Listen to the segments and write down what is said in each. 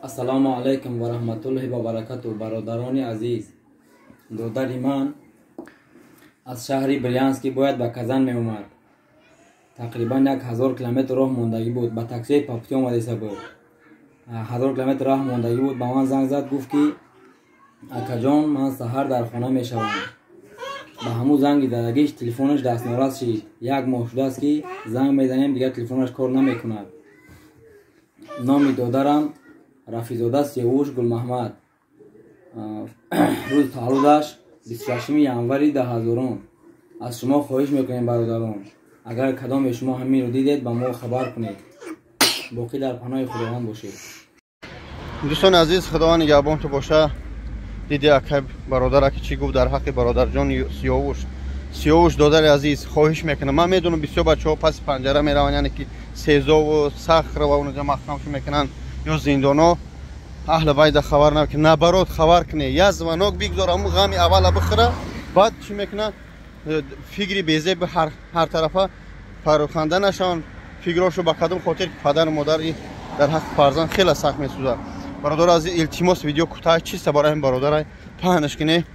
Ассалому алайкум ва раҳматуллоҳи ва баракату. Бародарони азиз, додари ман аз шаҳри Брянский бояд ба Казан меомад. Тақрибан 1000 километр роҳ мондагӣ буд. Ба таксии Папути омадеса буд. 1000 километр роҳ мондагӣ буд. Ба ман занг зад, гуфт, ки акаҷон, ман саҳар дар хона мешавам. Ба ҳамун занги дадагиш телефонаш дастнорас шид. Як моҳ шудааст, ки занг мезанем, дигар телефонаш кор намекунад. Номи додарам Рафизода Сиёвуш Гулмаҳмад. Рӯзи таваллудаш 26 январи 2000-ум. Аз шумо хоҳиш мекунем, бародарон, агар кадоме шумо ҳаминро дидед, ба мо хабар кунед. Боқӣ дар паноҳи Худованд бошед. Дӯстони азиз, Худованд нигаҳбонту боша. Диди, акай бародараки чӣ гуфт дар ҳаққи бародарҷон Сиёвуш. Сиёвуш, додари азиз, хоҳиш мекунам. Ман медонам, бисёр бачаҳо паси панҷара мераванд, яъне ки СИЗОву Сахрова, унаҷа маҳкамшо мекунанд ё зиндоно. Аҳли байда хабар намекунад, наоборот, хабар куне, як звонок бигзор, ҳамун ғами аввала бихӯра, баъд чӣ мекунад, фикри безеб ҳар тарафа пароканда нашаванд фикрошу. Ба кадом хотир падару модар дар ҳаққи фарзанд хеле сахт месӯзад. Бародаро азиз, илтимос, видео кӯтаҳ чиста, барои ҳамин бародарай паҳнаш кине.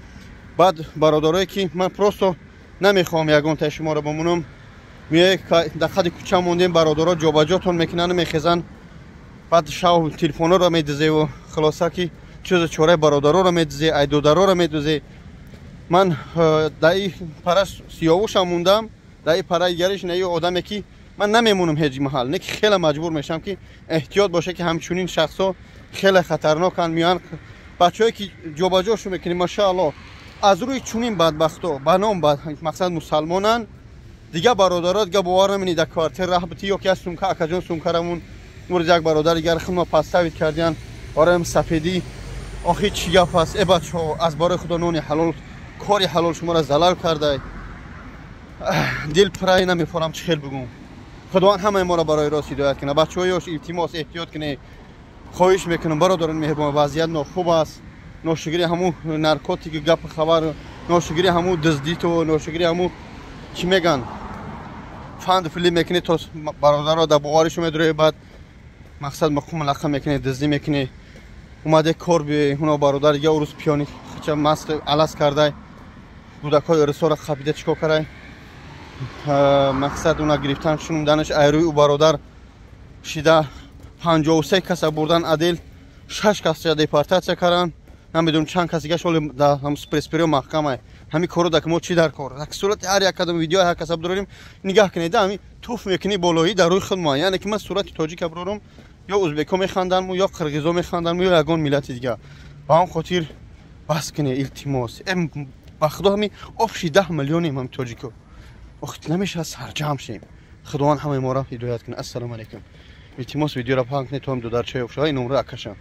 Баъд бародарое ки ман просто намехоҳам ягонтаи шуморо бимонам, меоe дар қади кӯча мондем, бародаро ҷобаҷотон мекунанд, мехезанд, баъд шав телефонҳоро медузеву хулоса ки чизу чораи бародароро медузе, айдодароро медузе. Ман дар и пара Сиёвушам мондам, дар и параи дигариш на одаме ки ман намемонам ҳеҷ маҳал, не ки хеле маҷбур мешавам, ки эҳтиёт боша, ки ҳамчунин шахсҳо хеле хатарноканд. Меоянд бачаҳое ки ҷобаҷошон мекунем, машаалло, аз рӯи чунин бадбахто ба ном мақсад мусалмонанд. Дигар бародаро, дигар бовар намени, дар квартира раҳ бити ё ки аз сумка, акаҷон, сумкарамун мурз як бародар дигар худма подставить кардиян бароям сафедӣ. Охи, чӣ гап аст, э бачаҳо? Аз барои Худо, нони ҳалол, кори ҳалол шуморо залал кардай. Дил пурай, намефорам, чӣ хел бигӯм. Худованд ҳамаи моро барои рост ҳидоят кунад. Бачаҳои ёш, илтимос, эҳтиёт кунед, хоҳиш мекунам, бародарони меҳрубон. Вазъият нохуб аст. Ношукри ҳамун наркотики, гапи хабар, ношукри ҳамун дуздиту ношукри ҳамун чӣ меган, фанду филиб мекунӣ, то бародарро дар боваришо медурӣ, баъд мақсад мақум лақа мекунӣ, дуздӣ мекунӣ. Омаде кор биёи, уно бародар я урус пиёни хича маст алас кардай, кӯдакҳои урусоро хапида чӣ кор карай? Мақсад уна гирифтан, шунуданаш айрӯи ӯ бародар шида 53 каса бурдан адел, шаш касча депортатсия кардан. Намедонам, чанд кас дигаш ҳоле дар спецприём маҳкамай. Ҳамин коро дар мо чӣ дар кор? Сурати ҳар як кадом видео ҳар каса бидорем, нигаҳ кунед, ҳамин туф мекунӣ болоӣ дар рӯи худ мо. Яъне ки ман сурати тоҷика бирорам, ё узбекҳо механданд, ё қирғизо механданд, ё ягон миллати дигар. Ба ҳам хотир бас кунед, илтимос. Ба Худо, ҳамин общий 10 миллионем ҳами тоҷико. Ох, намешавад сарҷамъ шем. Худованд ҳамаи моро ҳидоят кунад. Ассалому алайкум. Илтимос, видеоро паҳн кунед, то ҳам додарчаё шава. Ин номро акашам.